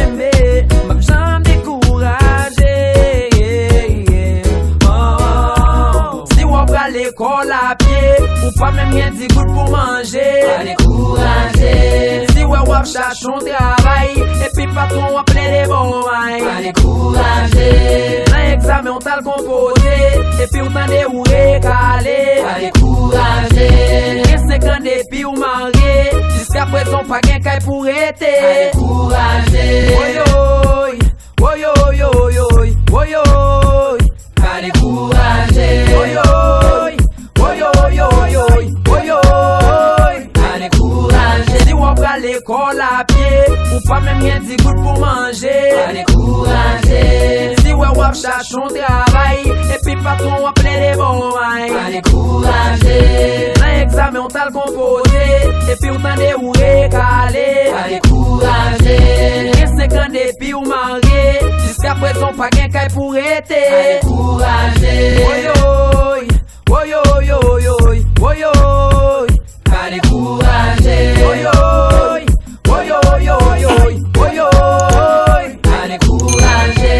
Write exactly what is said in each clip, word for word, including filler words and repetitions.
M p ap janm dekouraje. Oh, si w ap pral lekòl a pye, ou pa menm gen di goud pou manje. Pa dekouraje. Si w wè w ap chache yon travay, epi patwon w ap plede ba w may. Pa dekouraje. Nan egzamen w t al konpoze, epi w tande ou rekale. Pa dekouraje. Gen senk an depi w marye, jiskaprezan w pa gen kay pou rete. Pa dekouraje. Woyoy, woyoyoyoy, woyoy. Pa dekouraje. Woyoy, woyoyoyoy, woyoy. Pa dekouraje. Si w ap pral lekòl a pye, ou pa menm gen di goud pou manje. Pa dekouraje. Si w wè w ap chache yon travay, epi patwon w ap plede ba w may. Pa dekouraje. Nan egzamen w t al konpoze, epi w tande ou rekale. Pa dekouraje. Gen senk an depi w marye, jiskaprezan w pa gen kay pou rete. Pa dekouraje. Woyoy, woyoyoyoy, woyoy. Pa dekouraje. Woyoy, woyoyoyoy, woyoy. Pa dekouraje.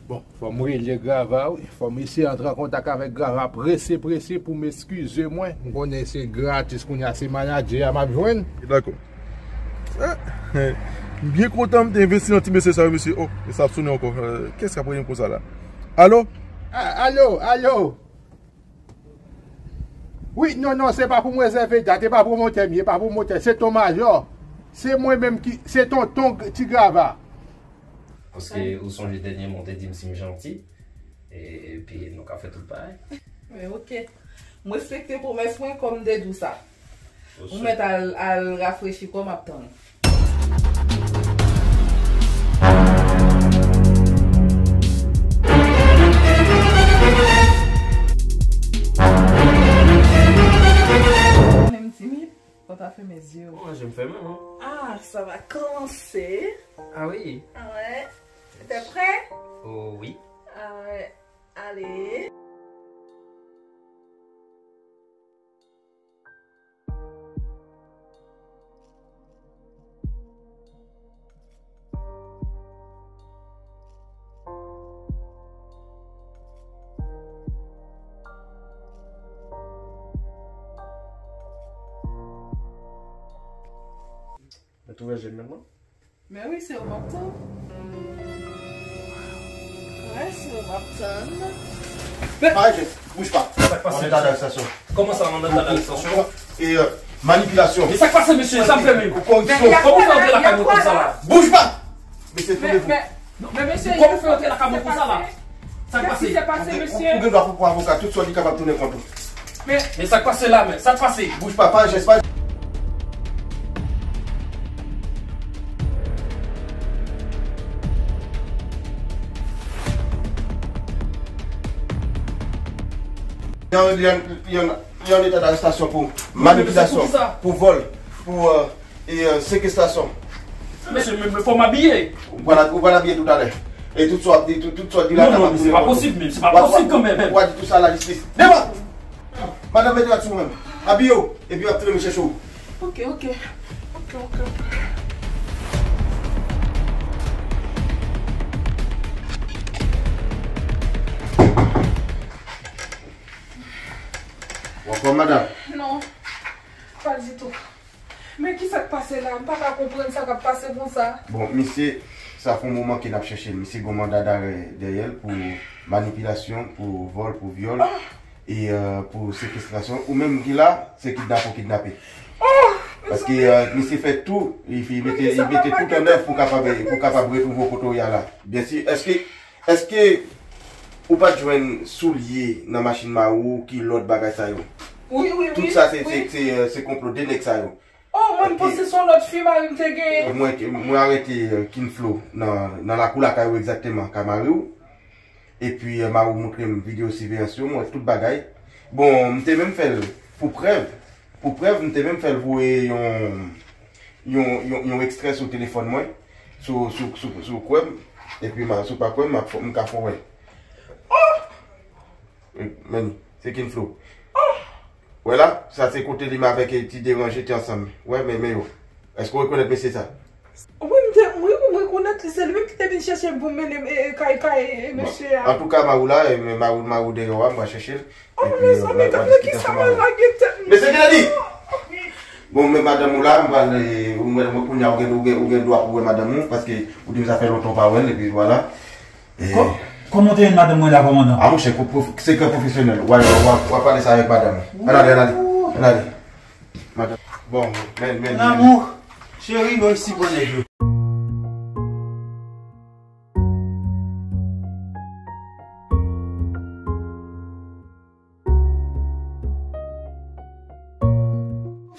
Bon, fò m rele Grava, wi. Fò m eseye antre an kontak avèk Grava prese, prese pou m eskize mwen. M konnen se gratis kounye a, se manadjè a m ap jwenn. Dakò. Ah, m byen kontan m te envesti nan ti mesye sa yo, mesye. Oh, e sa ap sonnen ankò. Euh, kiyès k ap rele m konsa la? Alo? Ah, alo, alo. Wi, non, non, se pa pou m rezève dat, e pa pwomotè m ye, e pa pwomotè, se ton majò. Se mwen menm ki, se tonton G-, Ti Grava. Paske ou sonje dènyèman w te di m si m janti, e, epi nou ka fè tout bagay. Men oke. M respekte pwomès mwen kòm m te di w sa. Ou mèt al, al rafrechi kò w, m ap tann ou. Menm timid, fò w ta fèmen zye w. Mwen, je m fèmen, non? Ah, ça va commencer. Ah oui. Ah ouais. T'es prêt? Oh oui. Ah ouais. Allez. Mwen twouve je m menm non. Men wi, se ou m ap tann. Wi, se ou m ap tann. Men pa rete, bouj pa. Sa k pase, mesye? Kòman sa, mandat d'arrestation? E, euh, manipilasyon. Men sa k pase, mesye? Sa m fè menm? Kòripsyon. Kòman w fè antre lakay mwen konsa la? Bouj pa! Mesye, toune vou. Non, men mesye, kòman w fè antre lakay mwen konsa la? Sa k pase? Ou gen dwa pou pran avoka, tout sa w di kapab tounen kont ou. Men, men sa k pase la, men sa k pase? Bouj pa, pa jès, pa. Li an, li an, li an, li an eta darestasyon pou manipilasyon, pou vòl, pou, euh, e, euh, sekestrasyon. Mesye, men, men fò m abiye. Ou pral, ou pral abiye toutalè. E tout sa w ap di, tout, tout sa w di la kapab tounen kont ou. Non, non, men se pa posib, men se pa posib kanmenm. Ou a di tout sa lajistis. Devan! Madanm, mete rad sou ou menm. Abiye w, epi w ap tounen m chèche w. Ok, ok. Ok, ok, ok. Ou anfòm, madanm? Non, pa ditou. Men kisa k pase la? M pa ka konprann sa k ap pase konsa. Bon, misye, sa fè yon moman ke n ap chèche l. Misye gen yon manda darè dèyè l pou manipilasyon, pou vòl, pou vyòl. E, euh, pou sekestrasyon. Ou menm ki la, se kidnape w kidnape. Paske, euh, misye fè tou, li, li mete, li mete tout an èv pou kapab, pou kapab retwouve w kote w ye a la. Byensi, èske Èske ou pa t jwenn soulye nan machin mari w, kilòt, bagay sa yo? Wi, wi, wi. Tout sa se, se, se, euh, se konplo de nèg sa yo. Oh, mwen, m panse se yon lòt fi mari m te genyen. Mwen, mwen arete, euh, King Flow nan, nan lakou lakay ou egzakteman, ka mari w. Epi, euh, mari w montre m videyo siveyans yo, m wè tout bagay. Bon, m te menm fè l pou prèv. Pou prèv, m te menm fè l voye yon, yon, yon, yon ekstrè sou telefòn mwen, sou, sou, sou, sou kwè m, epi m a, si w pa kwè m, m ap fè, m ka fè w wè. Men, se King Flow. Wè la, sa se kote li menm avèk, e, ti deranje te ansanm. Wè, men, men yo. Èske w rekonèt mesye sa? Wi, m te, wi, wi, m rekonèt li, se li menm ki te vin chèche m pou m mennen m, e, e, kay, kay, e, mesye a. Antouka, mari w la, e, men mari w, mari w deyò a, m pral chèche l. Oh, mezanmi, gade nan kisa mwen lage tèt m. Mesye Kennedy! Bon, men madanm ou la, m pral, e, ou mwen, mwen kounye a, ou gen, ou gen, ou gen dwa pou wè madanm ou, paske ou di m sa fè lontan w pa wè l, epi vwala. E, kò-, kòman w te jwenn madanm mwen la, kòmandan? A, monchè, pou pwof-, sekrè pwofesyonèl. W a, w a, w a pale sa avèk madanm ou. Ann ale, ann ale. Ann ale. Madanm. Bon, men, men, men. Lanmou, cheri, yo isi pran nèg yo.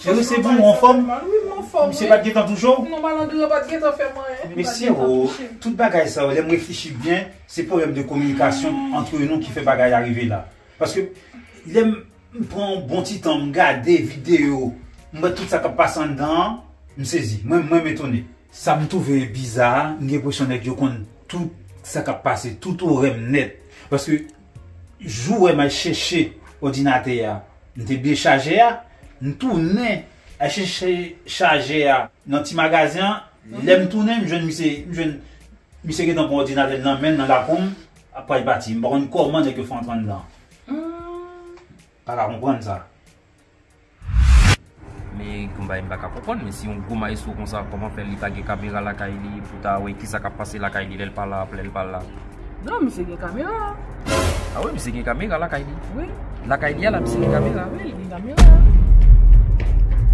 Cheri, se bon, ou anfòm? Wi, m anfòm, wi. Misye pa t gentan touche w? Non, malandren pa t gentan fè m anyen. Mesye, o, tout bagay sa yo, lè m reflechi byen, se pwoblèm de kominikasyon ant nou ki fè bagay la rive la. Paske lè m, m pran yon bon ti tan, m gade videyo, m wè tout sa k ap pase anndan an, m sezi. Mwen, mwen, m etone. Sa m twouve biza a, m gen enpresyon nèg yo konn tout sa k ap pase, tout orè m nèt. Paske jou w wè m al chèche òdinatè a, m te bliye chajè a, m tounen al chèche chajè a nan ti magazen an. Lè m tounen, m jwenn misye, m jwenn misye gentan pran òdinatè l nan men l nan lakou m, ap pral pati. M pa konn kòman nèg yo fè antre anndan. Pa ka konprann sa. Men gen yon bagay m pa ka konprann, men si yon gwo mayestwo konsa, kòman fè li pa gen kamera lakay li pou ta wè kisa k ap pase lakay li lè l pa la, lè l pa la? Non, misye gen kamera. A wi, misye gen kamera lakay li. Wi. Lakay li a la, misye gen kamera. Wi, li gen kamera.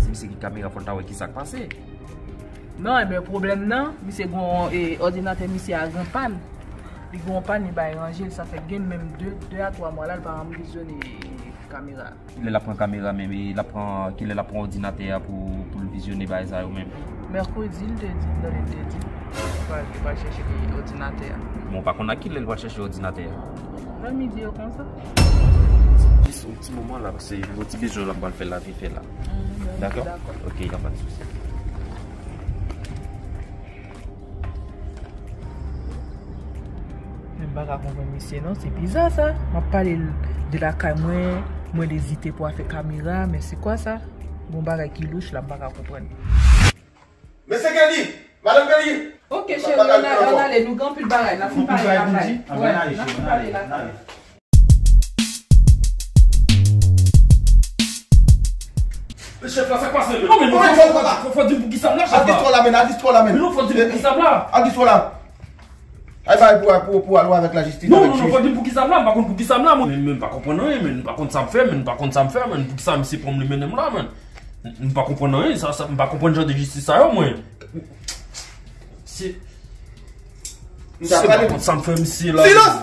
Si misye gen kamera, fò l ta wè kisa k pase. Non, enben, pwoblèm nan, misye gen yon, e, òdinatè misye a gen pàn. Li gen yon pàn, li bay ranje l, sa fè gen menm de, de a twa mwa la, li pa janm vizyone kamera. Kilè l ap pran kamera menm, e l ap pran, kilè l ap pran òdinatè a pou, pou l vizyone bagay sa yo menm? Mèkredi, li te di m, tande l te di m, li pral, li pral chèche òdinatè a. Men w pa konn a kilè l pral chèche òdinatè a? Nan midi yo konsa. Jis yon ti moman la, paske yon ti bezwen l ap pral fè la, vit fè la. Dakò? Dakò. Ok, y a pas de souci. Men m pa ka konprann misye non, se biza sa. M ap pale l de lakay mwen, mwen ezite pou afè kamera, men se kwa sa? Gon bagay ki louch la, m pa ka konprann. Mesye Kelly, madanm Kelly. Ok, cheri, ann ale, ann ale, nou gen anpil bagay, n ap fin pale lakay. Wè, n ap fin pale lakay. Men chèf la, sa k pase menm? Non, men nou fò, fò, fò, fò di m poukisa m la, chèf la. Al distwa la, men, al distwa la, men. Men nou fò di m poukisa m la. Al distwa la. Ay, bay pou, pou, pou al avèk lajistis. Non, non, non, fò di m poukisa m la, m pa konn poukisa m la, mwen. Men, men m pa konprann anyen, men m pa konn sa m fè, men m pa konn sa m fè, men poukisa misye pran m li mennen m la, men. M pa konprann anyen, sa, sa, m pa konprann jan de jistis sa yo, mwen. Se, m ta pale, m pa konn sa m fè misye la. Silans!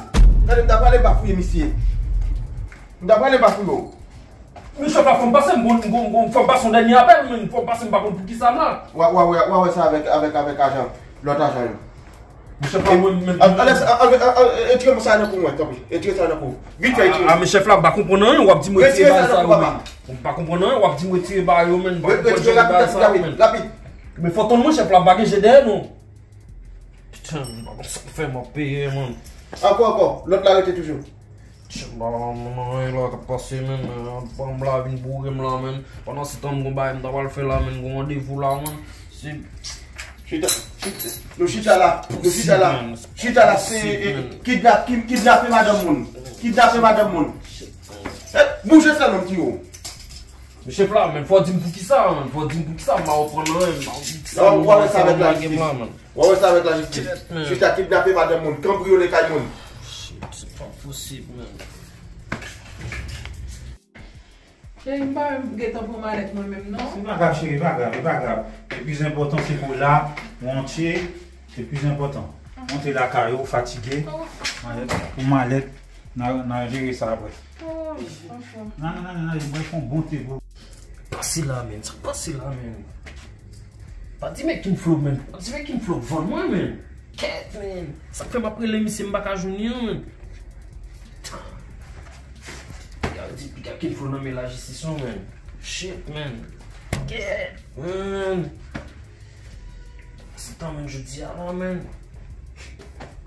Gade, m ta pale, m pa fouye misye. M ta pale, m pa fouye w. Men chèf la, fò m pase, m gon, m gon, m gon, fò m pase yon dènye apèl, men fò m pase, m pa konn poukisa m la. Wa, wa, wa, wa wè sa avèk, avèk, avèk ajan, lòt ajan yo. Men chèf la, mwen, men, al, al, al, al, al, retire sa nan kou mwen, tanpri. Retire sa nan kou. Vit fè, retire. A, men chèf la, m pa konprann anyen, w ap di m retire bagay sa yo, men. M pa konprann anyen, w ap di m retire bagay yo, men. M pa konprann jan de bagay sa yo, men. Rapid, rapid, rapid. Men fò tann mwen, chèf la, m pa gen je dèyè, non. Putain, m pa konn sa m fè, m ap peye, man. Ankò, ankò. Lòt la rete toujou. Tchè, m pa konprann anyen la k ap pase, men, men, fanm la vin boure m la, men. Pandan se tan, m gon bagay m ta pral fè la, men, gon randevou la, men. Se chita, chita, nou chita la, nou chita la. Chita la, se, e, kidnap, ki, kidnape madanm moun. Kidnape madanm moun. E, bouje sa, nonm ki yo. Men chèf la, men, fò di m poukisa, men, fò di m poukisa, m pa konprann anyen, m pa konprann poukisa. W a wè sa avèk lajistis. W a wè sa avèk lajistis. Chita kidnape madanm moun, kanbriyole kay moun. Shit, se pa posib, men. Cheri, m pa menm gen tan pran malèt mwen menm, non. Se pa grav, cheri, pa grav, e pa grav. Le plis enpòtan, se ke w la, ou antye, se plis enpòtan. Ou antre lakay ou, fatige. Malèt, pou malèt, n a, n a jere sa apre. Nan, nan, nan, nan, mwen fè yon bon te, bro. Pase la, men. Sa k pase la, men. Pa di men King Flow, men. Pa di men King Flow vann mwen, men. Kèt, men. Sa k fè m ap rele misye, m pa ka jwenn li an, men. Yo di piga King Flow nan men lajistis, men. Shit, men. Kèt, men. Se tan, men, jodi a la, men.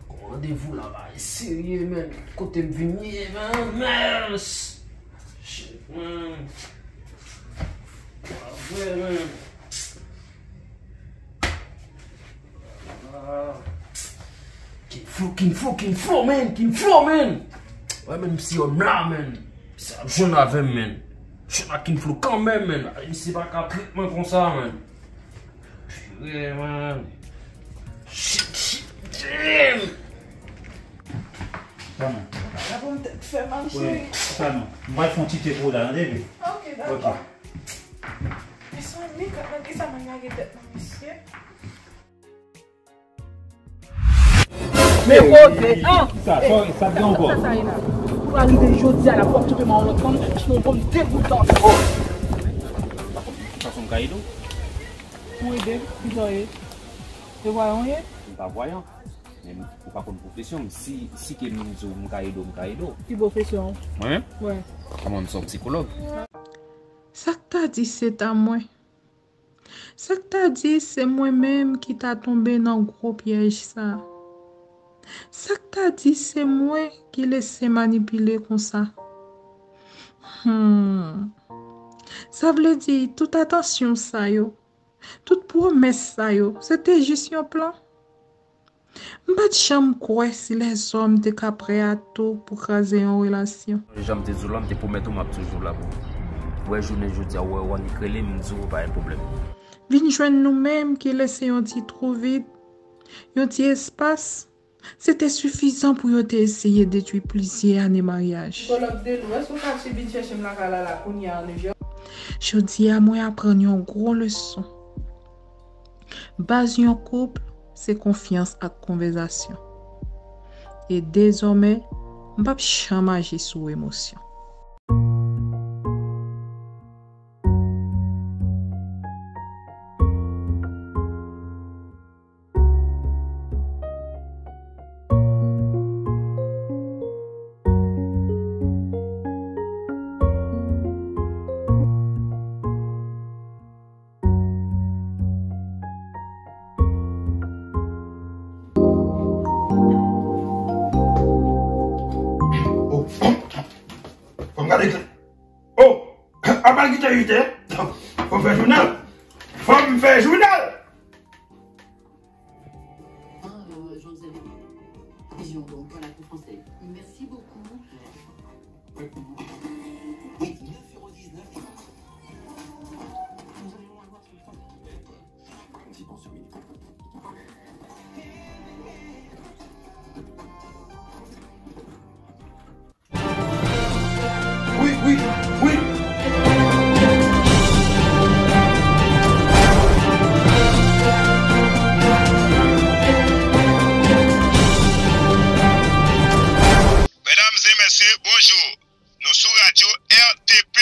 Gon randevou la, bagay serye, men. Kote m vin ye, men. Shit, men. Yeah, man. Ah. King Flow, King Flow, King Flow, man, King Flow, man. Ouais, man, misye yon la, man. Misye ap jwenn avè m, man. Jwenn ak King Flow kanmenm, man. Misye pa ka tretman konsa, man. Pire, man. Shit, shit, damn. Sa non. Sa pou m tèt fè mal, cheri. Sa non. M pral fè yon ti te pou ou la, tande, baby? Ok, dakò. Ok. Mezanmi, gad nan kisa mwen lage tèt mwen, mesye. Men koze an! Sa, sa, sa gen ankò. Sa, sa ye la. Ou arive jodi a la, w ap toufe m a yon lòt fanm, se yon fanm degoutan. Oh! Fason m ka ede w? Ou ede m? Kisa w ye? E vwayon w ye? M pa vwayan. Men ou pa konn pwofesyon m. Si, si ke m di w m ka ede w, m ka ede w. Ki pwofesyon w? Mwen menm? Wi. Mwen menm se yon sikològ. Sa k ta di se ta mwen? Sa k ta di se mwen menm ki ta tonbe nan gwo pyèj sa? Sa k ta di se mwen ki lese manipile konsa? Hmm. Sa vle di tout atansyon sa yo, tout pwomès sa yo, se te jis yon plan? M pa t janm kwè si lèzòm te ka prè a tou pou kraze yon relasyon. Jan m te di w la, m te pwomèt ou m ap toujou la pou ou. Wè, jounen jodi a, ou wè, ou annik rele m, m di w pa gen pwoblèm. Vin jwenn nou menm ki lese yon ti twou vid, yon ti espas, se te sifizan pou yo te eseye detwi plizyè ane maryaj. Kolòk de nou, èske w ka swiv vin chèche m lakay la, la, kounye a, an Nouvèl? Jodi a, mwen aprann yon gwo leson. Baz yon koup, se konfyans ak konvèzasyon. E dezòmè, m p ap janm aji sou emosyon. Oh, fò m gade klè. Oh, apa l kite uit è? Fò m fè jounal. Fò m fè jounal. Ah, euh, Jean-Xavier. Vision, donc, voilà, tout français. Merci beaucoup. Oui, neuf euros dix-neuf. Nous allons avoir ce problème. J'y pense, oui. Wi, wi, wi. Medam e mesye, bonjou. Nou sou radyo R T P,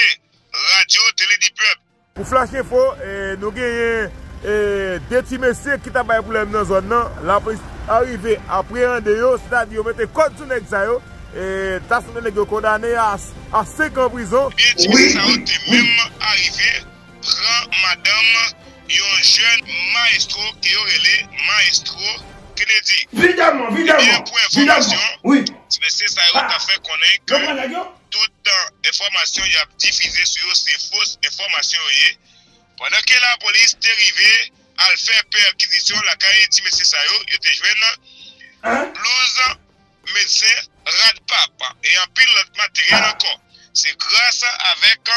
Radyo Tele di Pèp. Pou Flash Info, eh, nou genyen, eh, de ti mesye ki t ap bay pwoblèm nan zòn nan. Lapolis arive apreyande yo, sètadi yo mete kòd sou nèg sa yo. Eh, ta sanble nèg yo kondane a, a senk an prizon. Ebyen, ti mesye sa yo te menm arive pran madanm yon jèn mayestwo ke yo rele Mayestwo Kennedy. Evidèman, evidèman, evidèman. Ebyen, pou enfòmasyon, ti mesye sa yo ta fè konnen ke tout, eh, enfòmasyon y ap difize sou yo, se fo enfòmasyon yo ye. Pandan ke lapolis te rive al fè pèkizisyon lakay ti mesye sa yo, yo te jwenn blouz medsen, rad papa e anpil lòt materyèl ankò. Se gras avèk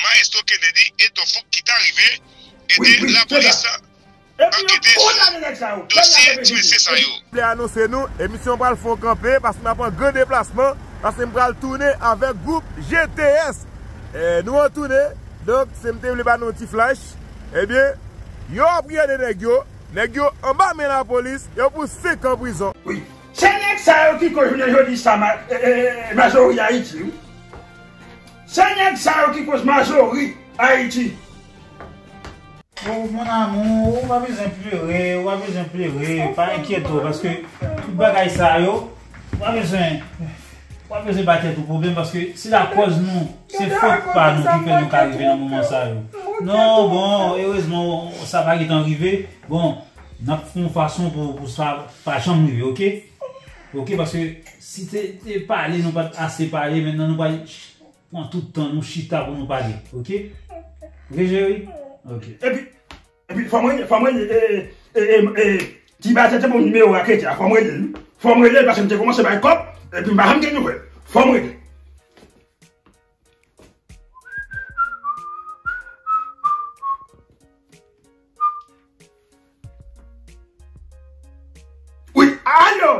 Mayestwo Kennedy e Ton Fouk ki ta rive ede lapolis ankete sou dosye ti mesye sa yo. M vle anonse nou, emisyon an pral fè yon kanpe, paske m ap pran gran deplasman, paske m pral tounen avèk gwoup G T S. Eh, nou an tounen, donk, se m te vle ba nou yon ti flash. Ebyen, yo apreyande nèg yo, nèg yo anba men lapolis, yo pou senk an prizon. Wi. Se nèg sa yo ki koz jounen jodi sa ma-, eh, eh, eh, majori Ayiti, wi. Se nèg sa yo ki koz majori Ayiti. Oh, mon amour, ou pa bezwen plere, ou pa bezwen plere, pa enkyete w, paske tout bagay sa yo, ou pa bezwen, ou pa bezwen ba tèt ou pwoblèm, paske se lakòz nou, se fòt pa nou ki fè nou ka rive nan moman sa yo. Non, bon, erezman, sa pa gentan rive. Bon, n ap fè yon fason pou, pou sa pa janm rive, oke? Oke, paske si te, te pale, nou pa t ase pale, mentnan nou pral pran tout tan nou chita pou nou pale, oke? Oke, cheri? Ok. Epi, epi fò m rele, fò m rele, e, e, e, e, ti ba tete pou nimewo a Ketty a, fò m rele l. Fò m rele l paske m te kòmanse bay kòb, epi m pa janm gen nouvèl. Fò m rele. Wi, alo!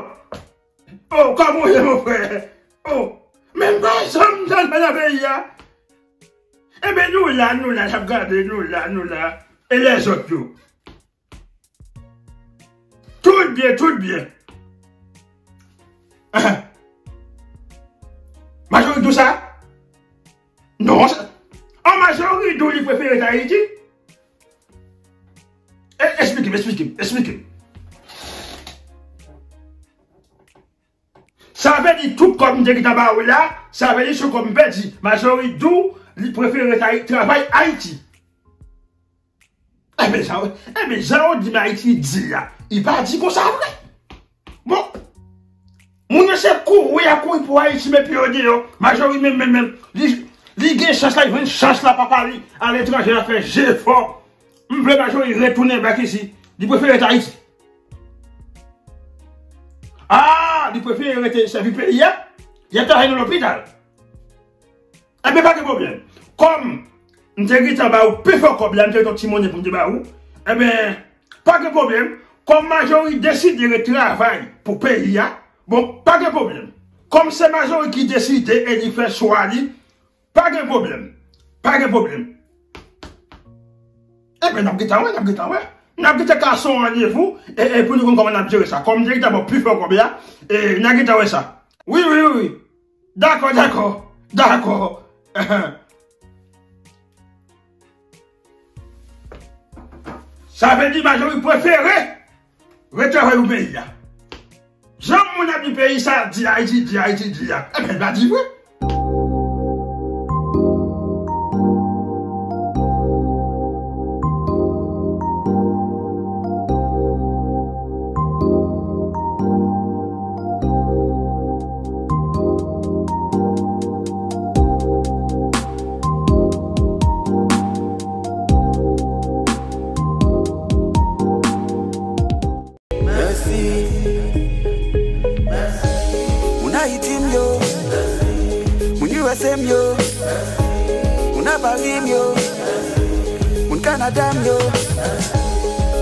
Oh, kòman w ye, mon frè? Oh, men m pa janm tann pale nan peyi a. Enben, nou la, nou la, n ap gade, nou la, nou la. E lèzòt yo? Tout byen, tout byen. Majori di w sa? Non, sa, an majori di w li prefere Tayiti. E, esplike m, esplike m, esplike m. Sa vle di tout kòb m te gentan ba ou la, sa vle di se kòb m pèdi. Majori di w li prefere Tay-, travay Ayiti. Enben, sa, enben, jan w di m Ayiti di a, li pa di konsa vre. Bon, moun yo se kouri y ap kouri pou Ayiti, men pye yo deyò. Majori menm, menm, menm, li, li gen chans la, li jwenn chans la, papa li aletranje, l ap fè jefò. M vle Majori retounen bak isi. Li prefere Tayiti. Ah, li prefere rete sèvi peyi a. Li ap travay nan lopital. Enben, pa gen pwoblèm. Kòm m te gentan ba ou pi fò kòb la, m te gen yon ti monnen pou m te ba ou. Enben, pa gen pwoblèm. Kòm Majori deside ret travay pou peyi a, bon, pa gen pwoblèm. Kòm se Majori ki deside e li fè chwa li, pa gen pwoblèm. Pa gen pwoblèm. Enben, n ap gentan wè, n ap gentan wè. N ap gentan kase yon randevou e, e pou nou konn kòman n ap jere sa. Kòm m te gentan ba w pi fò kòb la, e, n a gentan wè sa. Wi, wi, wi, wi. Dakò, dakò, dakò. Sa vle di Majori prefere ret travay pou peyi a. Jan moun ap di peyi sa, di Ayiti, di Ayiti, di a. Enben, l pa di vre. Mèsi. Moun Ayiti m yo, moun U S A m yo, moun a Pari m yo, moun Kanada m yo,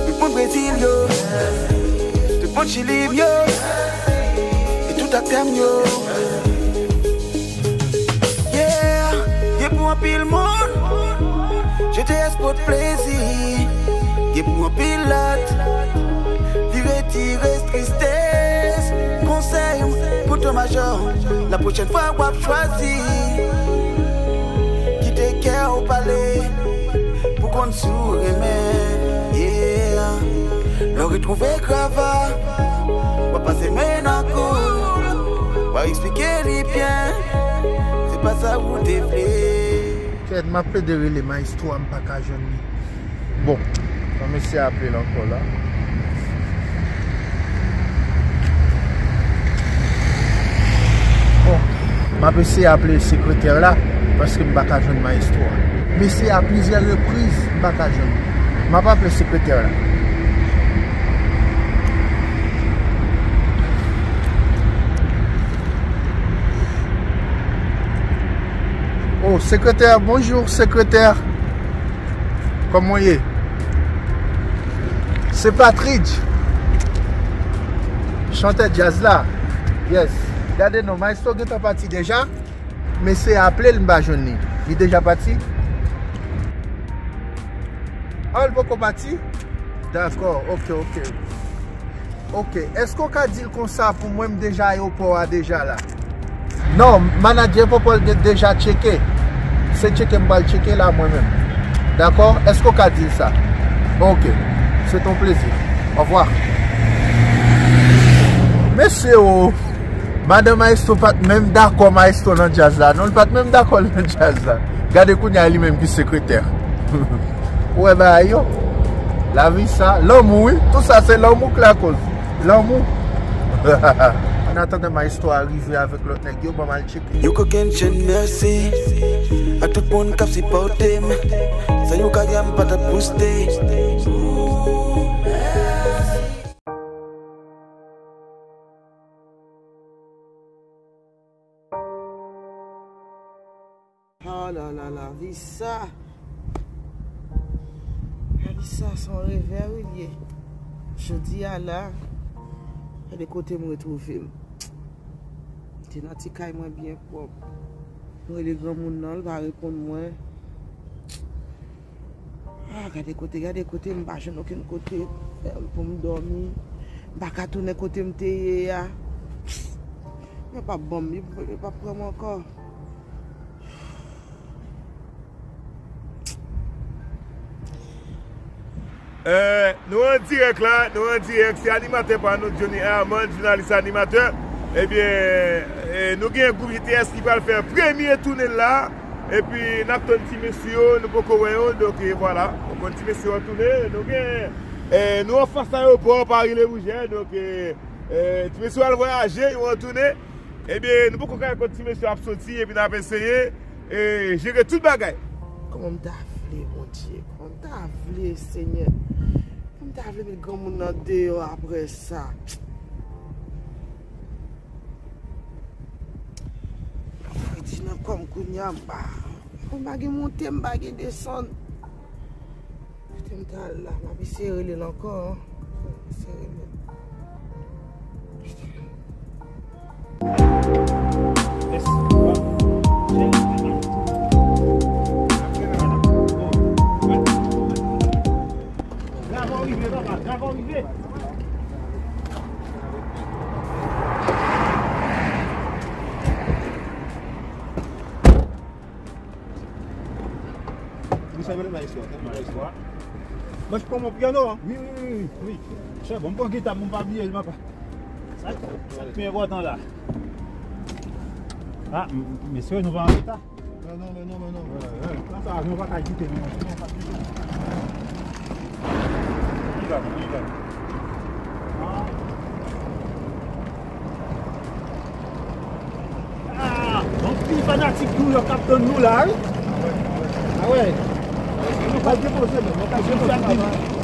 tout moun Brezil yo, tout moun Chili m yo, e tout aktè m yo. Yeah, gen pou anpil moun, G T S pot plezi. Gen pou anpil lòt, li retire tristès. Konsèy m pou Ton Majò, la pwochèn fwa w ap chwazi, kite kè w pale. Pou konn si w renmen, yeah. Lè w retwouve grava, w ap pase men nan kou, w ap eksplike li byen. Se pa sa ou te vle. Kèt, m ap plede rele maestro a, m pa ka jwenn li. Bon, fò m eseye aple l ankò la. Bon, m ap eseye aple sekretè la, paske m pa ka jwenn maestro a. M eseye a plizyè repriz, m pa ka jwenn li. M ap aple sekretè la. Oh, sekretè, bonjou, sekretè. Kòman w ye? Se Patridge, chantè djaz la. Yes. Gade non, maestro gentan pati deja. M eseye aple l, m pa jwenn li. Li deja pati? Ah, l poko pati? Dakò, ok, ok. Ok, èske w ka di l konsa pou mwen, m deja ayewopò a deja la? Non, manadjè Popol de-, deja tcheke. Se tcheke m pral tcheke la mwen menm. Dakò? Èske w ka di l sa? Ok. Se ton plezi. Ovwa. Mesye o! Madan Maestro pa t menm dakò Maestro nan djaz la. Non, l pa t menm dakò l nan djaz la. Gade kounye a li menm ki sekretè. Ou wè bagay yo? Lavi sa, lanmou wi. Tout sa se lanmou k lakoz. Lanmou. An atandan Maestro a rive avèk lòt nèg yo, ban m al tcheke. Yon kokenn chenn mèsi a tout moun k ap sipòte m. Yo ka gen m pa t ap poste. Oh la la, lavi sa. Lavi sa se yon revè wi l ye. Jodi a la, gade kote m retwouve m. M te nan ti kay mwen byen pwòp. M rele granmoun nan, l pa reponn mwen. Ah, gade kote, gade kote, m pa jwenn okenn kote pou m dòmi. M pa ka tounen kote m te ye a. Yo p ap ban m, yo, yo p ap pran m ankò. Eh, nou an dirèk la, nou an dirèk. Se animatè pa nou, Johnny Herman, jounalis animatè. Ebyen, eh, nou gen gwoup G T S ki pral fè premye tounen l la. Epi n ap tann ti mesye yo, nou poko wè yo, donk eh, vwala. Ou konn ti mesye yo an tounen, nou gen, eh, nou anfas ayewopò Paris Le Bourget, donk eh, eh, ti mesye yo al vwayaje, yo an tounen. Ebyen, nou poko ka wè kote ti mesye yo ap soti, epi n ap eseye eh, jere tout bagay. Kòman m ta vle, Bondye, kòman m ta vle, Senyè. Kòman m ta vle met granmoun nan deyò apre sa. Fredi nan kò m kounye a, m pa, m pa gen monte, m pa gen desann. Kote m t al la, m ap eseye rele l ankò. Eseye rele l. Dragon rive, papa, dragon rive. Mwen pran mon pyano an. Wi, wi, wi, wi. Chè, bon, m pran gita m, m pa bliye l, papa. Sa, sa k pi enpòtan la. Ah, mesye, nou pa an reta. Men non, men non, men non. Sa, sa, nou pa ka kite, non. Ah, anpil fanatik New York k ap tann nou la, wi. Ah wè. Nou pral depoze, men. Nou pral depoze.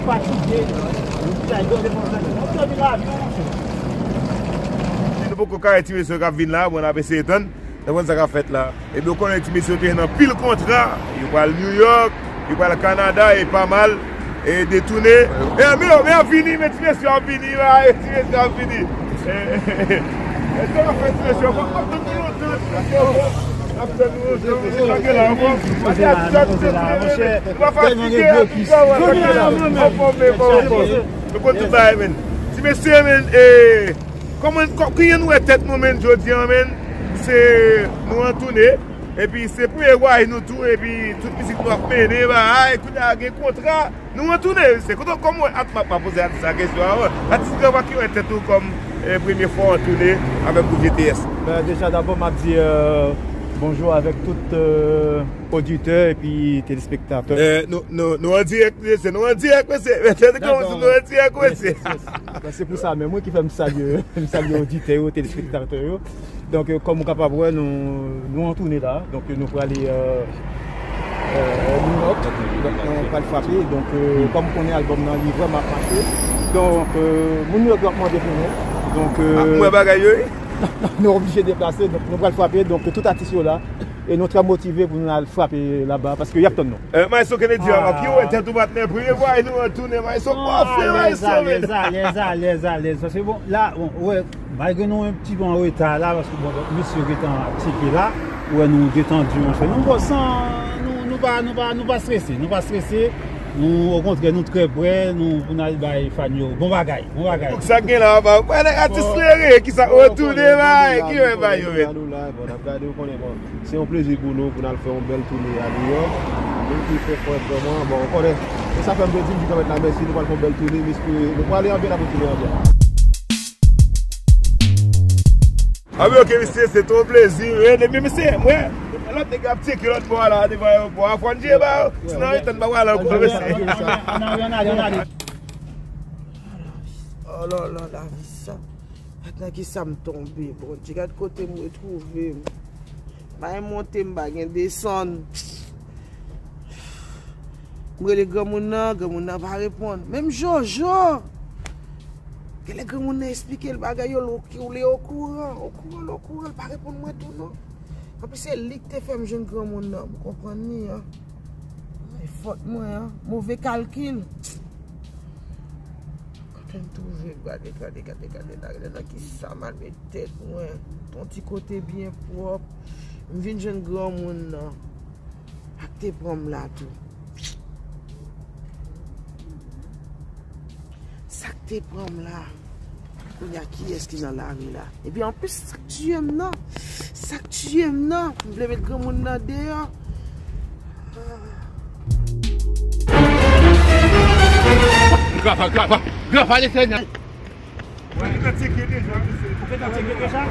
Fatige. Nou pral depoze. Nou pral depoze. Nou pral depoze. Si nou poko kare ti mesye k ap vin la, bon, n ap eseye tann. N ap konn sa k ap fèt la. Ebyen, ou konnen ti mesye yo te jwenn anpil kontra. Yo pral New York, yo pral Kanada, e pa mal. E detounen. E, men yo, men y ap vini, men ti mesye yo ap vini, la, e ti mesye yo ap vini. E, e, e, e, sa k ap fèt, ti mesye yo? N ap tann nou lontan, ti mesye yo. N ap tann nou lontan, ti mesye yo. Poze la, poze la, monchè. Nou pa fatige, an tou ka, w ap tann la. Anfòm, men, anfòm. Nou konn tout bagay, men. Ti mesye, men, e, Kòman, kò, kijan nou wè tèt nou, men, jodi a, men, se nou an tounen, epi se premye vwayaj nou tou, epi tout mizik nou ap mennen, bagay, kounye a gen kontra, nou an tounen, se kote, kòman w wè at-, m ap poze atis la kesyon avan, atis Granma ki wè tèt ou kòm, eh, premye fwa w an tounen avèk gwoup G T S? Ben, deja dabò, m ap di, euh, bonjou avèk tout, euh, oditè epi telespektatè. Eh, nou, nou, nou an dirèk, mesye, nou an dirèk, mesye. Mesye, te kòmanse, nou an dirèk, mesye. Yes, yes, yes. Ben, se pou sa menm, wi, ki fè m salye, m salye oditè yo, telespektatè yo. Donk, eh, kòm ou kapab wè, nou, nou an tounen la. Donk, nou prale, eh, eh, New York. Donk, nou pral frape. Donk, eh, kòm ou konnen albòm nan, li vrèman ap mache. Donk, eh, moun New York yo ap mande pou nou. Donk, eh, ah, m wè bagay yo, wi. Nou oblije deplase, donk nou pral frape, donk tout atis yo la, e nou trè motive pou nou al frape laba, paske y ap tann nou. Eh, Maestro Kennedy, ah, ki wè tèt ou patnè, premye fwa nou an tounen, Maestro, kòman w fè, Maestro? Alèz, alèz, alèz, alèz, paske bon, la, bon, wè, malgre nou yon ti pè an reta la, paske bon, mesye yo gentan ap tcheke la, wè nou detandi, monchè, nou bon, san, nou, nou pa, nou pa, nou pa strese, nou pa strese. Nou, okontrè, nou trè prè, nou, pou n al bay fan yo. Bon bagay, bon bagay. Sa k gen la, papa? Wè nèg atis klere, kisa, retounen bay, ki wè bay yo, men? Nou la, bon, n ap gade, ou konnen, bon, se yon plezi pou nou, pou n al fè yon bèl tounen a New York. Menm ki fè frèt, vrèman, bon, ou konnen. E sa fè m vle di m di kanmèt la mèsi, nou pral fè yon bèl tounen, m espere, nou prale anbyen, n ap retounen anbyen. Ah wi, ok, mesye, se te yon plezi, wi. Ebyen, mesye, mwen, lòt nèg ap tcheke lòt bò a la, devan ayewopò a, fò n jere ba yo. Sinon, yo tann pa pral ankò, mesye. Ann ale, ann ale, ann ale. Oh la la, lavi sa. Gad nan kisa m tonbe, Bondye. Gad kote m retwouve m. Pa gen monte, m pa gen desann. M rele granmoun nan, granmoun nan pa reponn. Menm Jojo! Genlè granmoun nan esplike l bagay yo, l, li okouran, okouran, l okouran, l pa reponn mwen tou non. Anpi se li ki te fè m jwenn granmoun nan, m konprann li an. Ay, fòt mwen an, move kalkil. Kote m twouve, gade, gade, gade, gade la, gade nan kisa m al met tèt mwen. Yon ti kote byen pwòp. M vin jwenn granmoun nan. Sa k te pran m la tou. Sa k te pran m la. Kounye a, kiyès ki nan lari la? Epi anplis, sa k tiye m nan. Sa k tiye m nan. M vle met granmoun nan deyò. Grava, grava, grava, Letènèl. Ou gentan tcheke deja, mesye. Ou gentan tcheke deja?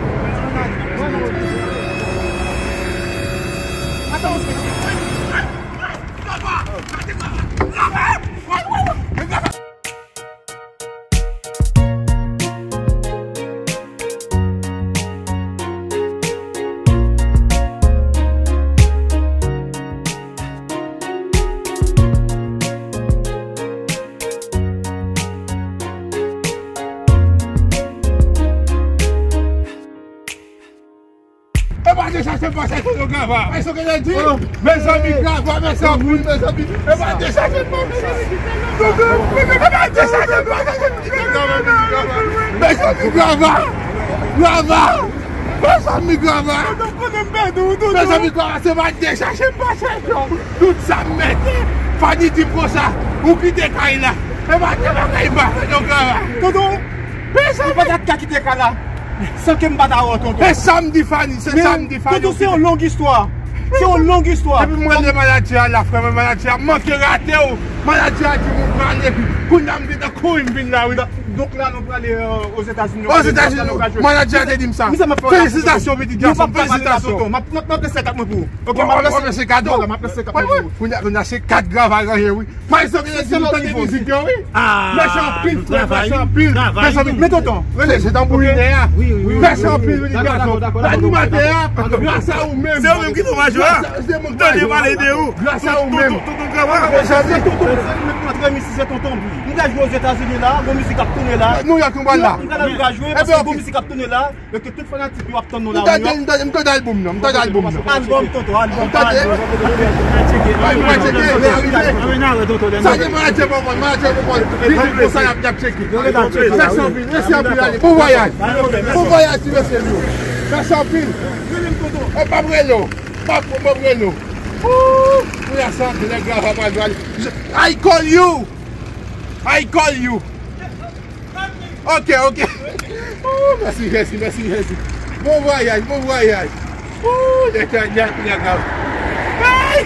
E pa dechaje m pa chache non, Grava. Mezanmi, Grava, mèsi anpil, mezanmi. E pa dechaje m pa chache. E pa dechaje m pa chache. Mezanmi, Grava. Grava. Mezanmi, Grava. Mezanmi, Grava, se pa dechaje m pa chache. Tout sa m mete, Fanny di m konsa, ou kite kay la. E pa de bagay m pa fè non, Grava. Tonton, ou pa ta ka kite kay la san ke m pa ta wè w, tonton. Se sa m di Fanny, se sa m di Fanny. Tonton, se yon long istwa. Se yon long istwa. Epi mwen, le manadjè a la, frè mwen, manadjè a manke rate w. Manadjè a di m ou prale. Kounye a m gentan kouri m vin la, wi. Donk la, nou prale, euh, Ozetazini. Ozetazini, manadjè a te di m sa. Felisitasyon, pitit gason, felisitasyon. M ap, m ap, m ap lese kat mwen pou ou. Ok, m ap lese kado. Kounye a, kounye a se kat Grava ganye, wi. Mezanmi, lè di m tande mizik yo, wi. Mèsi anpil, frè, mèsi anpil. Mezanmi, men tonton, se tanbourinè a. Mèsi anpil, pitit gason. Animatè a, gras a ou menm. Se ou menm ki fè majò a. Tande pale de ou. Gras a ou menm. Tonton Grava. Mezanmi, tonton, mezanmi, se tonton. M ka jwe Ozetazini la, gon mizik ap tounen la. Nouyòk nou pral la. M ka jwe paske gon mizik ap tounen la. Yo ke tout fanatik yo ap tann nou la, wi. M tande, m tande, m tande albòm nan, m tande albòm nan. Albòm, tonton, albòm. M tande. Mwen tcheke, mwen tcheke, mwen tcheke. Sa gen manadjè pa konn, manadjè pa konn. Li di konsa y ap, y ap tcheke. Mèsi anpil, mèsi anpil, ale. Bon vwayaj. Bon vwayaj, ti mesye yo. Mèsi anpil. E pa m rele w. Pa m rele w. Ooh, pou y a santi lè Grava pa jwe. I call you. I call you. Ok, ok. Oh, mèsi Jezi, mèsi Jezi. Bon vwayaj, bon vwayaj. Oh, Letènèl, Letènèl. Ay!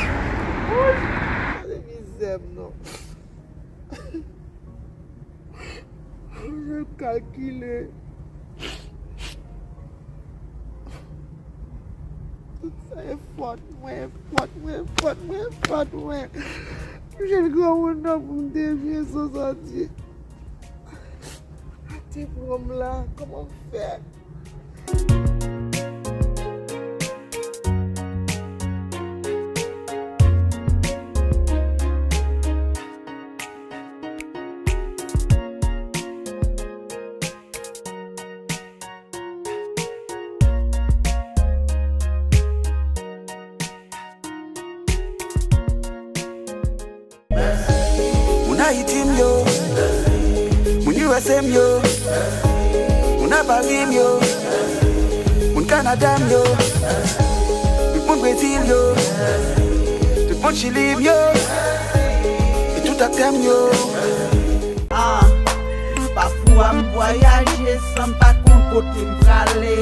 Gade mizè m non. Jan l kalkile. Tout sa e fòt mwen, fòt mwen, fòt mwen, fòt mwen. M jwenn granmoun nan pou m te byen san santi. Sa te pran m la, kòman m fè? Moun Ayiti m yo, moun U S A m yo, moun a Pari m yo, moun Kanada m yo, tout moun Brezil yo, tout moun Chili m yo, e tout aktè m yo. Ah, pafwa m vwayaje san m pa konn kote m prale.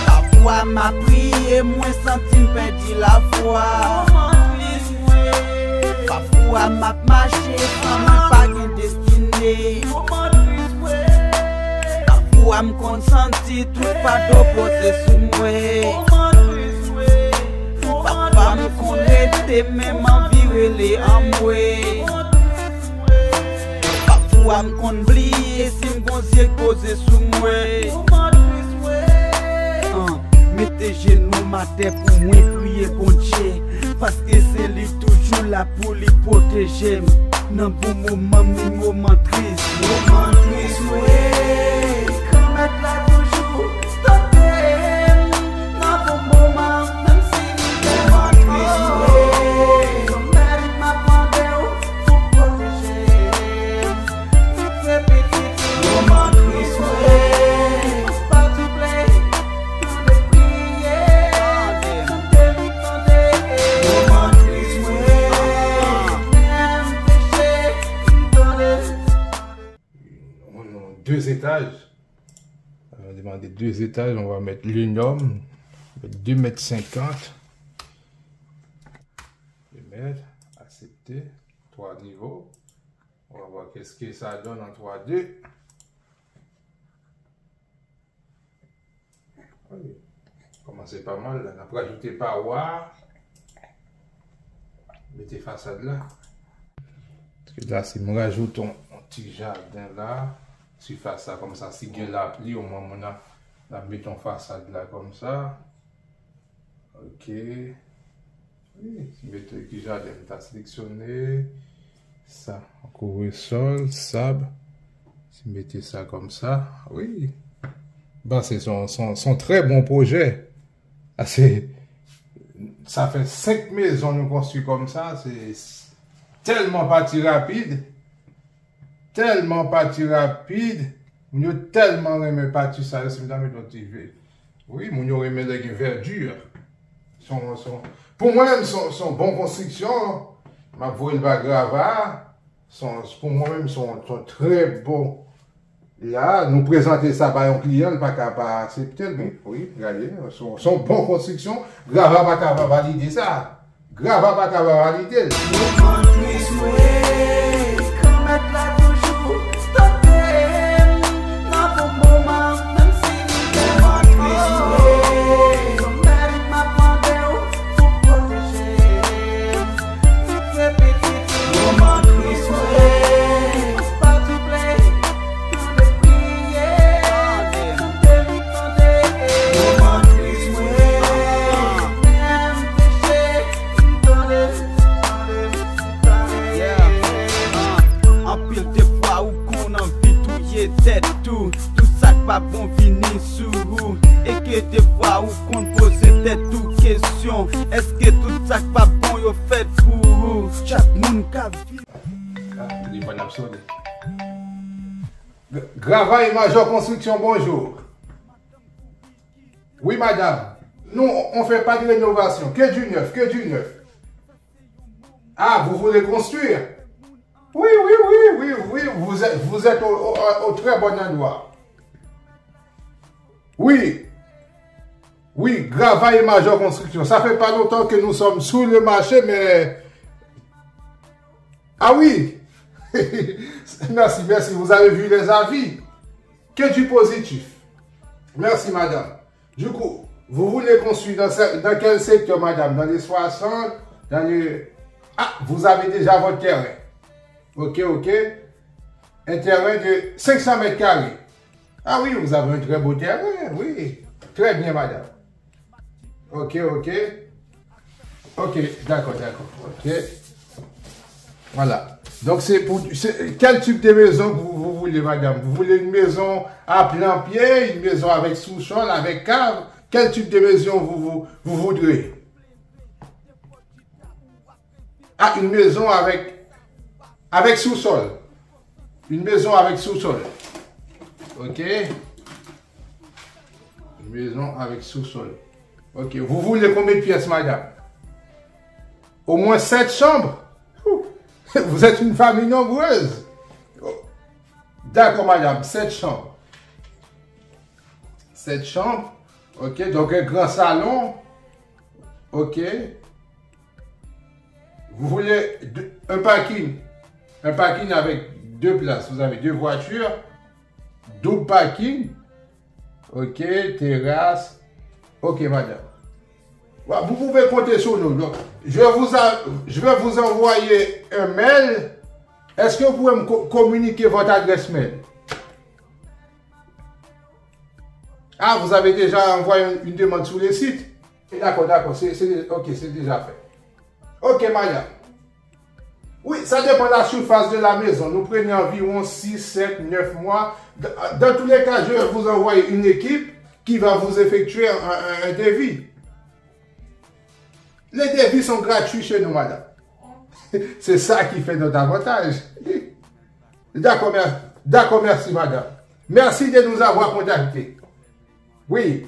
Pafwa m ap priye, mwen santi m pèdi lafwa. Pafwa m ap mache, san mwen pa gen destine. Pafwa m konn santi tout fado poze sou mwen. Pafwa m konn rete, men m anvi rele anmwe. Pafwa m konn bliye si m gon zye k poze sou mwen. An, mete jenou m atè pou mwen priye Bondye. Paske se li toujou la pou li pwoteje m. Nan bon moman m, ni moman tris. Moman tris mwen, Granmèt la toujou tande m. Nan bon moman, menm si m moman tris mwen, Granmèt m ap mande w pou pwoteje m. Tout se pitit ou. Moman tris mwen, pa souple. On, on, deux étages. On a demandé deux étages, on va mettre linoleum, deux mètres cinquante. Deux mètres, accepté. Trois niveaux. On va voir qu'est-ce que ça donne en trois deux. Wi. Kòmanse pa mal la. N ap rajoute pawa. Mete fasad la. Paske la, si m rajoute yon, yon ti jaden la, sifas la, kòmsa, si gen lapli, omwen moun nan, n ap mete yon fasad la, kòmsa. Ok. Wi, si m mete ki jaden, m ta seleksyone sa. Kouvresòl, sab. Si m mete sa kòmsa, wi. Bon, se son, son, son trè bon pwojè. Sa fè senk mezon nou konstwi kòmsa, se tèlman pati rapid. Tèlman pati rapid, moun yo tèlman renmen pati sa yo, si m ta met yon ti ve. Wi, moun yo renmen lè gen vèdi. Son, son, pou mwen menm, son, son bon konstriksyon, m ap voye l ba Grava, son, pou mwen menm, son, son trè bon. La, nou prezante sa ba yon kliyan, l pa ka pa aksepte l, men, wi, gade, son, son bon konstriksyon, Grava pa ka pa valide sa. Grava pa ka pa valide l. Moman tris mwen, Granmèt la toujou tande m. Nan bon moman, menm si m gen moman tris mwen, Granmèt m ap mande w pou pwoteje m. Tout se pitit ou. Moman tris mwen, pa souple. Anpil de fwa ou konn anvi touye tèt ou. Tout sa k pa bon vini sou ou. E ke de fwa ou konn poze tèt ou kesyon, èske tout sa k pa bon yo fèt pou ou? Chak moun ka viv. Ah, telefòn ap sone. Gravay Major Construction, bonjour. Oui, madame. Nous, on fait pas de rénovation. Que du neuf, que du neuf. Ah, vous voulez construire? Oui, oui, oui, oui, oui. Vous êtes, vous êtes au, au, au très bon endroit. Oui. Oui, Gravay Major Construction. Ça fait pas longtemps que nous sommes sur le marché, mais Ah oui! Merci, merci. Vous avez vu les avis. Que du positif. Merci, madame. Du coup, vous voulez construire dans, ce- dans quel secteur, madame? Dans les soixante, dans les... Ah, vous avez déjà votre terrain. Ok, ok. Un terrain de cinq cents mètres carrés. Ah oui, vous avez un très beau terrain, oui. Très bien, madame. Ok, ok. Ok, d'accord, d'accord. Ok. Voilà. Donc, c'est pour, c'est, quel type de maison vous, vous voulez, madame? Vous voulez une maison à plein pied, une maison avec sous-sol, avec cave? Quel type de maison vous, vous, vous voudrez? Ah, une maison avec, avec sous-sol. Une maison avec sous-sol. Ok. Une maison avec sous-sol. Ok. Vous voulez combien de pièces, madame? Au moins sept chambres? Ouh. Vous êtes une famille nombreuse. Oh. D'accord, madame. Sept chambres. Sept chambres. Ok. Donc, un grand salon. Ok. Vous voulez de- un parking. Un parking avec deux places. Vous avez deux voitures. Double parking. Ok, terrasse. Ok, madame. Voilà, vous pouvez compter sur nous. Donc, je vais vous, a- je vais vous envoyer un mail. Est-ce que vous pouvez me co- communiquer votre adresse mail? Ah, vous avez déjà envoyé une, une demande sur le site? D'accord, d'accord, c'est, c'est, ok, c'est déjà fait. Ok, madanm. Oui, ça dépend la surface de la maison. Nous prenons environ six, sept, neuf mois. Dans, dans tous les cas, je vais vous envoyer une équipe qui va vous effectuer un, un, un devis. Les devis sont gratuits chez nous, madame. C'est ça qui fait notre avantage. D'accord, mer- d'accord, merci, madame. Merci de nous avoir contactés. Oui.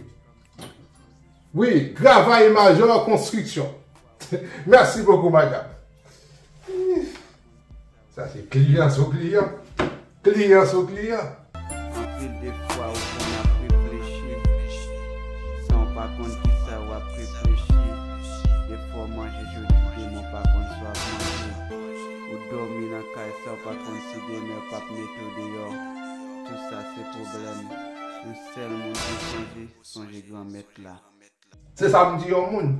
Oui, Grava et Major Construction. Merci beaucoup, madame. Sa se kliyan sou kliyan. Kliyan sou kliyan. Anpil de fwa ou konn ap reflechi san w pa konn kisa w ap reflechi. De fwa w manje jodi, demen w pa konn sa w ap manje. Ou dòmi nan kay sa w pa konn si demen yo p ap mete w deyò. Tout sa se pwoblèm. Yon sèl moun ki sonje, sonje Granmèt la. Se sa m di yon moun.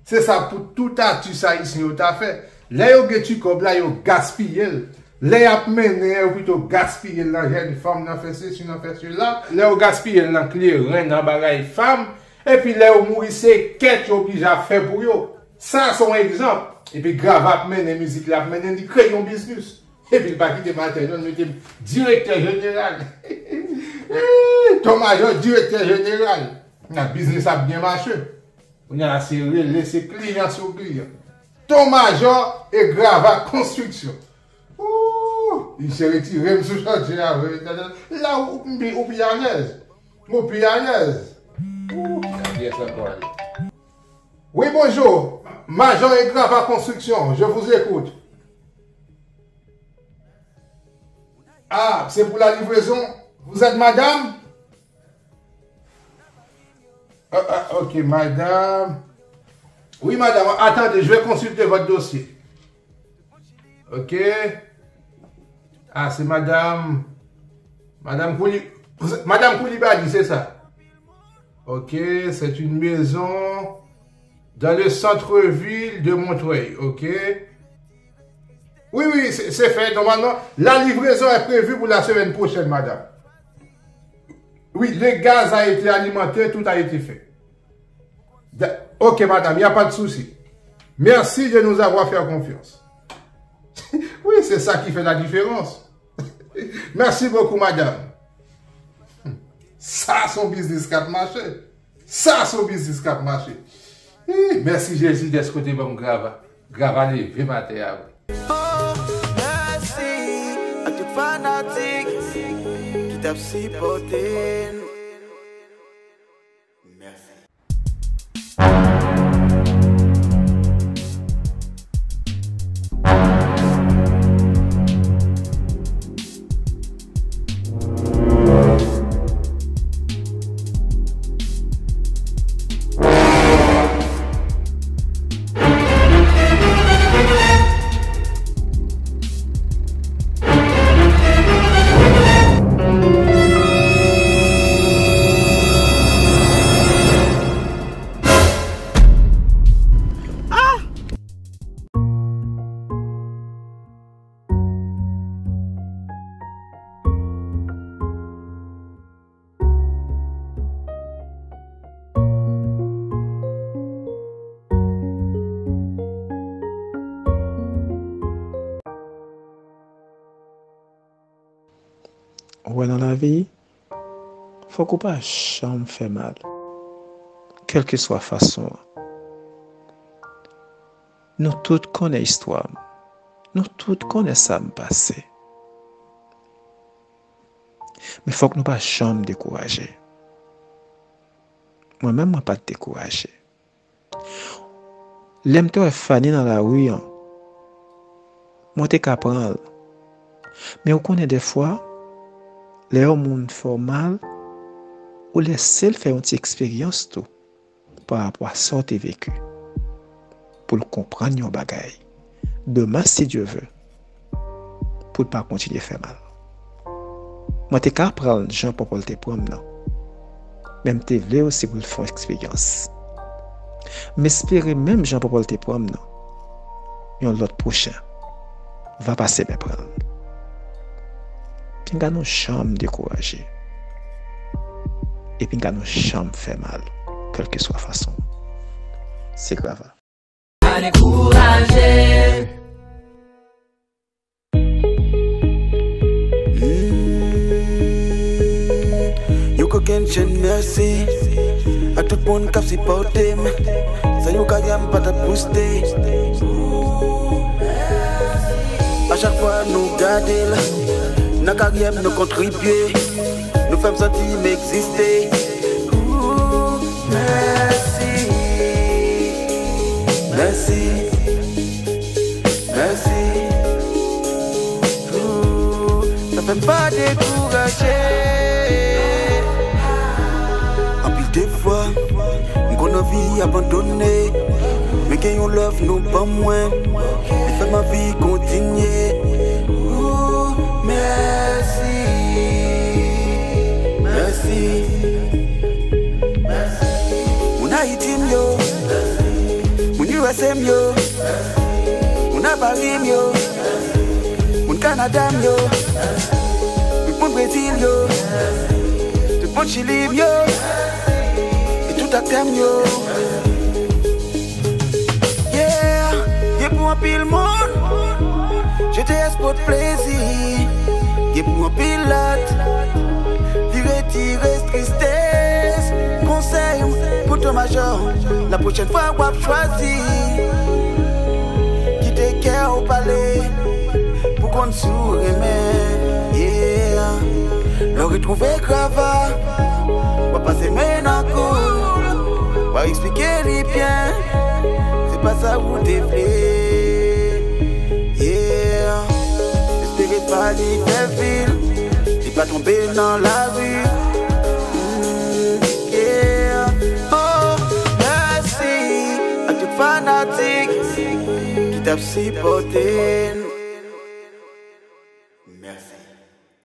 Se sa pou tout atis ayisyen yo ta fè. Lè yo gen ti kòb la, yo gaspiye l. Lè y ap mennen an, yo pito gaspiye l nan jèn fanm, nan fè sesi, nan fè sela. Lè yo gaspiye l nan kleren, nan bagay fanm, epi lè yo mouri, se kèt yo oblije ap fè pou yo. Sa se yon egzanp. Epi Grava ap mennen mizik la, ap mennen, li kreye yon biznis. Epi l pa kite Matè non, l mete direktè jeneral. Ton Majò direktè jeneral. Nan biznis ap byen mache. Kounye a se rele, se kliyan sou kliyan. Ton Majò e Grava Konstriksyon. Ooh, misye retire m sou chantye a vre. La ou, ou pi alèz. Ou pi alèz. Ooh, la pyès ankò ale. Oui, bonjour. Major et Grava Construction, je vous écoute. Ah, c'est pour la livraison. Vous êtes madame? Euh, euh, ok, madame. Oui, madame, attendez, je vais consulter votre dossier. Ok. Ah, c'est madame. Madame Kouli-, madame Koulibaly, c'est ça. Ok, c'est une maison dans le centre-ville de Montreuil. Ok. Oui, oui, c'est, c'est fait. Normalement, la livraison est prévue pour la semaine prochaine, madame. Oui, le gaz a été alimenté, tout a été fait. Da- Ok, madame, il n'y a pas de souci. Merci de nous avoir fait confiance. Oui, c'est ça qui fait la différence. Merci beaucoup, madame. Sa se yon biznis k ap mache. Sa se yon biznis k ap mache. Ih, mèsi Jezi dèske w te ban m Grava. Grava leve m atè a vre. Oh, mèsi a tout fanatik ki t ap sipòte n. Mèsi. Ou wè nan lavi, fòk ou pa janm fè mal, kèlkeswa fason an. Nou tout konnen istwa m. Nou tout konnen sa m pase. Men fòk nou pa janm dekouraje. Mwen menm, mwen pa t dekouraje. Lè m te wè Fanny nan lari an, mwen te ka pran l. Men ou konnen dèfwa, lè yon moun fè w mal, ou lèse l fè yon ti eksperyans tou pa rapò a sa w te veki, pou l konprann yon bagay. Demen, si Dye ve, pou l pa kontinye fè mal. Mwen te ka pran l jan Pòpòl te pran m nan, men m te vle osi pou l fè yon eksperyans. M espere menm jan Pòpòl te pran m nan, yon lòt pwochen va pase men pran l. Pinga nou janm dekouraje. E pinga nou janm fè mal, kèlkeswa fason. Se Grava. Pa dekouraje. Yon kokenn chenn mèsi a tout moun k ap sipòte m. San yon karyè m pa t ap bouste. A chak fwa nou gade l, nan karyè m nou kontribye. Nou fè m santi m egziste. Ooh, mèsi. Mèsi. Mèsi. Ooh, sa fè m pa dekouraje. Anpil de fwa, m konn anvi abandone. Men gen yon love nou ban mwen. Li fè m anvi kontinye. Ooh, mèsi. Mèsi. Moun Ayiti m yo, moun U S A m yo, moun a Pari m yo, moun Kanada m yo, tout moun Brezil yo, tout moun Chili m yo, e tout aktè m yo. Yeah, gen pou anpil moun, G T S pot plezi. Gen pou anpil lòt, li retire tristès. Konsèy m pou to majò, la pwochèn fwa w ap chwazi, kite kè w pale pou konn si w renmen. Yeah. Lè w retwouve grava, w ap pase men nan kou l, w ap eksplike li byen. Se pa sa ou te vle. Yeah. Espere pa li fè vi l, li pa tonbe nan lari. Mm, yeah. Oh, mèsi ak tout fanatik ki t ap sipòte n. Mèsi.